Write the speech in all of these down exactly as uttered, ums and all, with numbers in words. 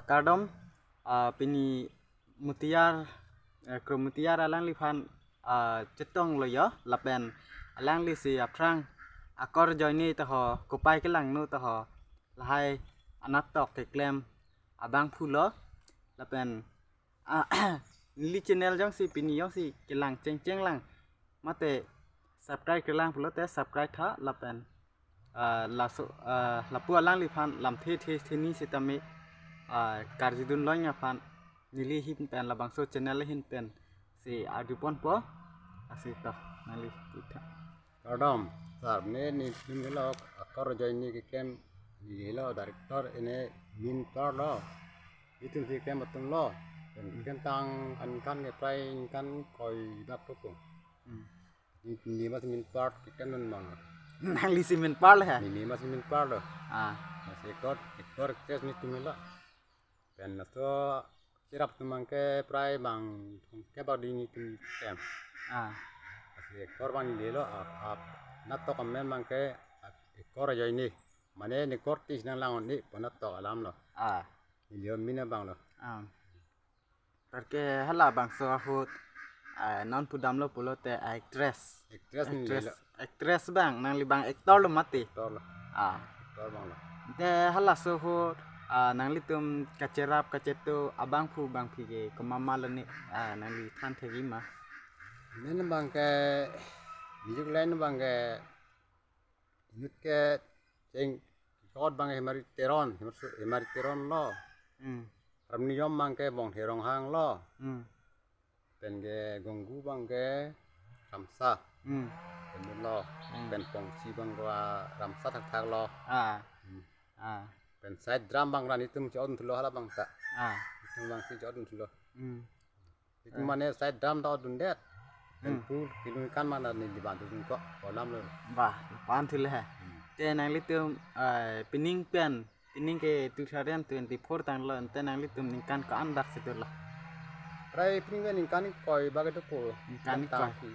Kardom, ah, pini Mutiyar, eh, Kro Mutiyar alangliphan, ah, chetonglo yo, lapen alangli si aphrang Akor Ajoine taho, Kopai Kelangno taho, lahai anatok keklem abangphu lo, lapen, ah, neli channel jongsi pini jongsi kelang chengcheng lang, mate subscribe kelang pulote subscribe tha, lapen, ah, laso, ah, lapu alangliphan lamthe the theni sitame, ah, karjudun longji aphan neli ahin pen labangso channel ahin pen si arjuponpo, lasi to neli titha. Kardom, sir, ne netum helo Akor Ajoine keklem, ne helo director, ne main part lo. Netum si keklem atum lo. Pen keklem tang aningkan ke prai ningkan koi bak toko. Hmm. Ne, ne mas main part keklem non mang. Nangli si main part he? Ne, ne mas main part lo. Ah. Mas actor, actor, actress netum helo. Pen laso cherap atum abangke prai bang thomkep bak di netum keklem. Ah. Lasi actor abang ne helo, ap, ap, anatok amen abangke, ap, Akor Ajoine. Mane ne kortis nanglang-un-e pu anatok alam lo. Ah. Ne helo main abang lo. Ah. Anparke halabangso ahut, ah, non pudamlo pulote actress. Actress ne helo. Actress abang, nangli abang actor lo mati. Actor lo. Ah. Actor abang lo. Te halaso ahut, ah, nanglitum kacherap kacheto abangphu abangphi ke komat ma lo ne, ah, nangli than thekji ma? Main abangke, music line abangke, inut kecheng, kot abang Hemari Teron, Hemari Teron lo. Hmm. Harmonium abangke Bongthe Ronghang lo. Hmm. Pen ke gonggu abangke Ramsa. Hmm. Pen lo. Hmm. Pen pongsi abangke Ramsa thakthak lo. Ah. Hmm. Ah. Pen side drum abang ra netum chodun thulo halabang ta. Ah. Netum abang si chodun thulo. Hmm. Netum mane side drum ta odundet. Pen Hmm. Pu kelun kan mana ne diban tu ko alam lo. Bah, pan thule he. Hmm. Te nanglitum, eh, pining pen, pining ke two thousand twenty-four tanglo, te nanglitum ningkan ko-an dak si dolo? Prai pining pen ningkan koi bak toko. Ningkan koi. Tangki.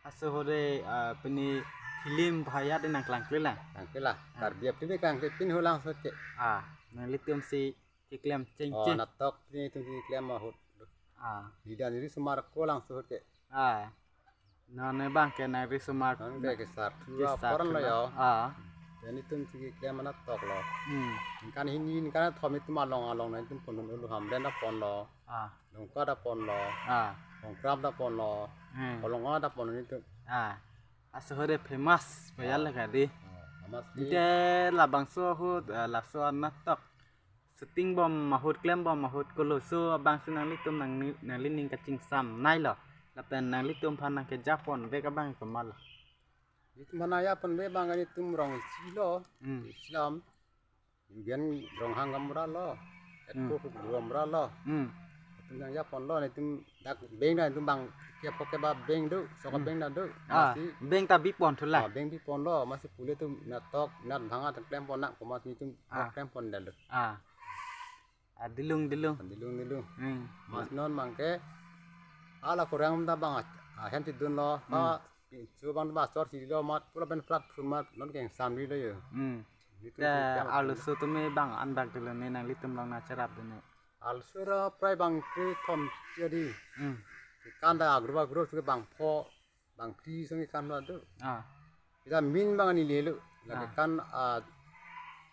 Laso ahut, eh, pini film bahaya de nangklangkle lang. Klangkle lang. Ah. Karbi film klangkle pin ho langso ke. Ah, nanglitum si keklem cheng Oh, cheng. Anatok netum keklem ahut. Ah. Lidan risomar ko langso ahut ke. Ah. Non abangke nang risomar. Non ke kesar. Kesar koran lo ya. Ah. Netum si keklem anatok lo. Hmm. Ningkan hini ningkan thom netum along along netum pondun ulu Hamren ta ponlo. Ah. Longka ta ponlo. Ah. Longkram ta ponlo. Hmm. Kolonga ta ponlo netum. Ah. Laso ahut famous, ah, payal ka di. Ah, famous di. Te labangso ahut, ah, laso anatok shooting bom ahut, klem bom ahut, koloso abang si nanglitum nang, nanglining kachingsam nai lo. Lapen nanglitum aphan nangkejapon vek abang komat lo? Netum aphan nangjaponve abang netum rong isi lo. Hmm. Islam. Yugen Ronghang Gamra lo. Hmm. Etko Gamra lo. Hmm. Netum nangjapon lo, netum dak beng da netum abang ke phoke ba beng do, sok, hmm, beng da do. Ah, masi beng ta bipon thu la. Ah, beng bipon lo, masi pule atum anatok, anat bhanga ta klempon nang, komat netum, ah, klempon da lo. Ah. Ah, dilung, dilung. Dilung, dilung. Hmm. Mas non abangke, hala kurang ta abang, ah, ahem chedun lo, hmm, ah, so abang ba sor si lo mat, pula pen platform mat, non keng samri lo yo. Hmm. Netum te si arloso tumi abang an bak dolo ne nanglitum along nangcherap dolo ne? Arloso ra prai bang kre thom chedi. Hmm. Kan ta agro agro si bang pho, bang phli song kan lo do. Ah. Ita main abang ne lelo. Lake, ah, kan, ah,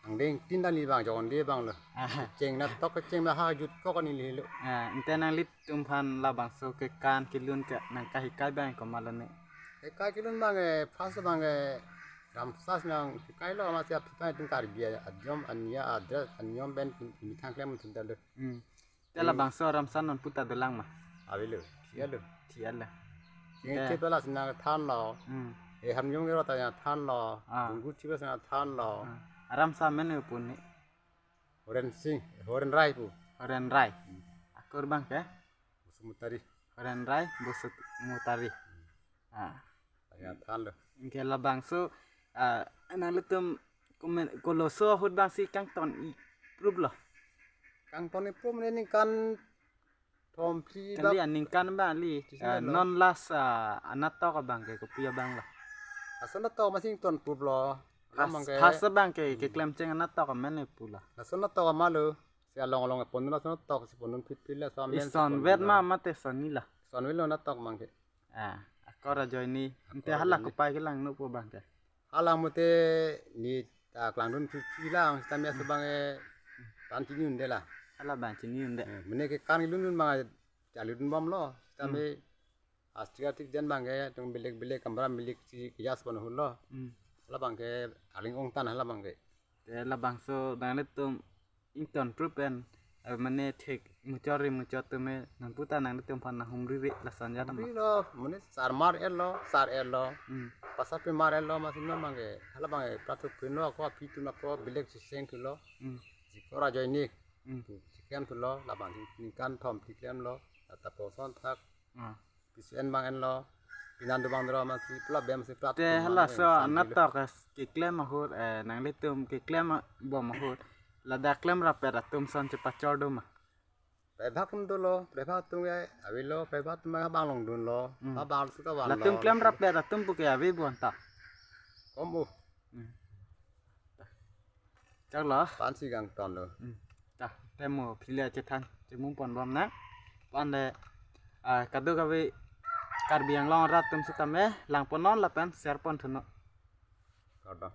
angdeng tin ta ne abang jon de abang lo. Ah. Cheng anatok kecheng abang ha jut kok ne lelo. Ah, ante nanglitum aphan labangso kekan kelun ke nangkahikai abang komat lo ne? Kekan kelun abang, eh, first abang, eh, Ramsa si nanghikai lo, masi aphi pen netum Karbi ajoine ania adress anion pen methang klem thun ta lo. Hmm. Te labangso Ramsa non puta dolang ma? Avelo, thia lo. Thia lo. Sing, eh, chip la si nangthan lo. Hmm. E harmonium kero ta nangthan lo. Ah. Gonggu chip la si nangthan lo. Ah. Ramsa amen pu ne? Horen Sing, Horen Rai pu. Horen Rai. Hmm. Akur abangke? Bosumutari. Horen Rai, Bosumutari. Ah. Nangthan lo. Anke labangso, ah, nanglitum komen, koloso ahut abang si kangton iprup lo? Kangton iprup ne ningkan thom phli kali bak. Aningkan abang li, ah, non last, ah, anatok abangke kopi abang lo? Laso anatok masi ington prup lo. First, abangke first abangke, hmm, keklem cheng anatok amen pu lo? Laso anatok ama lo. Si along along pondun ason tok si pondun phit phit la so amen si pondun vet la. Ma mate sonni la. Sonvet lo na tok abang ke. Ah, akor ajoine. Ante akor hala ajoine. Kopai kelangno pu abang ke. Hala mute ne ta klangdun phit phit lang sitame si abang ke tan chini un-e la. Hala abang chini un-e. Eh, mene ke kan lun lun abang ke charlidun bomlo. Sitame Hmm. Astik astik jen abang ke tung bilek bilek kamra milik si kiyas pon hulo. Hmm. Hala abang ke aling ongtan hala abang ke. Te labangso nanglitum ington trup en, eh, mane thik muchot ri muchot atum nangputa nanglitum aphan nanghumri ri lason jadam. Humri lo, mane sar mar-et lo, sar-et lo. Hmm. Pasar pe mar-et lo, masi non abang ke, hala abang ke, prat thup phino ako, aphi atum ako, bilek si seng thulo. Hmm. Jikor ajoine. Hmm. Chiklem thulo, labang ningkan thom chiklem lo, ata poson thak. Ah. Pisi en abang en lo, pinan do abang dro masi pula bem si plat. Te tum halaso abang en, anatok as keklem ahut, eh, nanglitum keklem bom ahut. Ladak klem rapet atum ason chepachor do ma? Prebak atum dolo, prebak atum ke avelo, prebak atum abang longdunlo, Hmm. abang suka vanlo. Latum klem rapet atum puke ave bon ta. Kom o. Hmm. Choklo. Pan si kangtonlo. Hmm. Ta, temo phile chethan, chemung pon bom nang. Pan de, ah, kadokave Karbi Anglong arat atum sitame, lang pon non lapen share pon thunon. Kardom.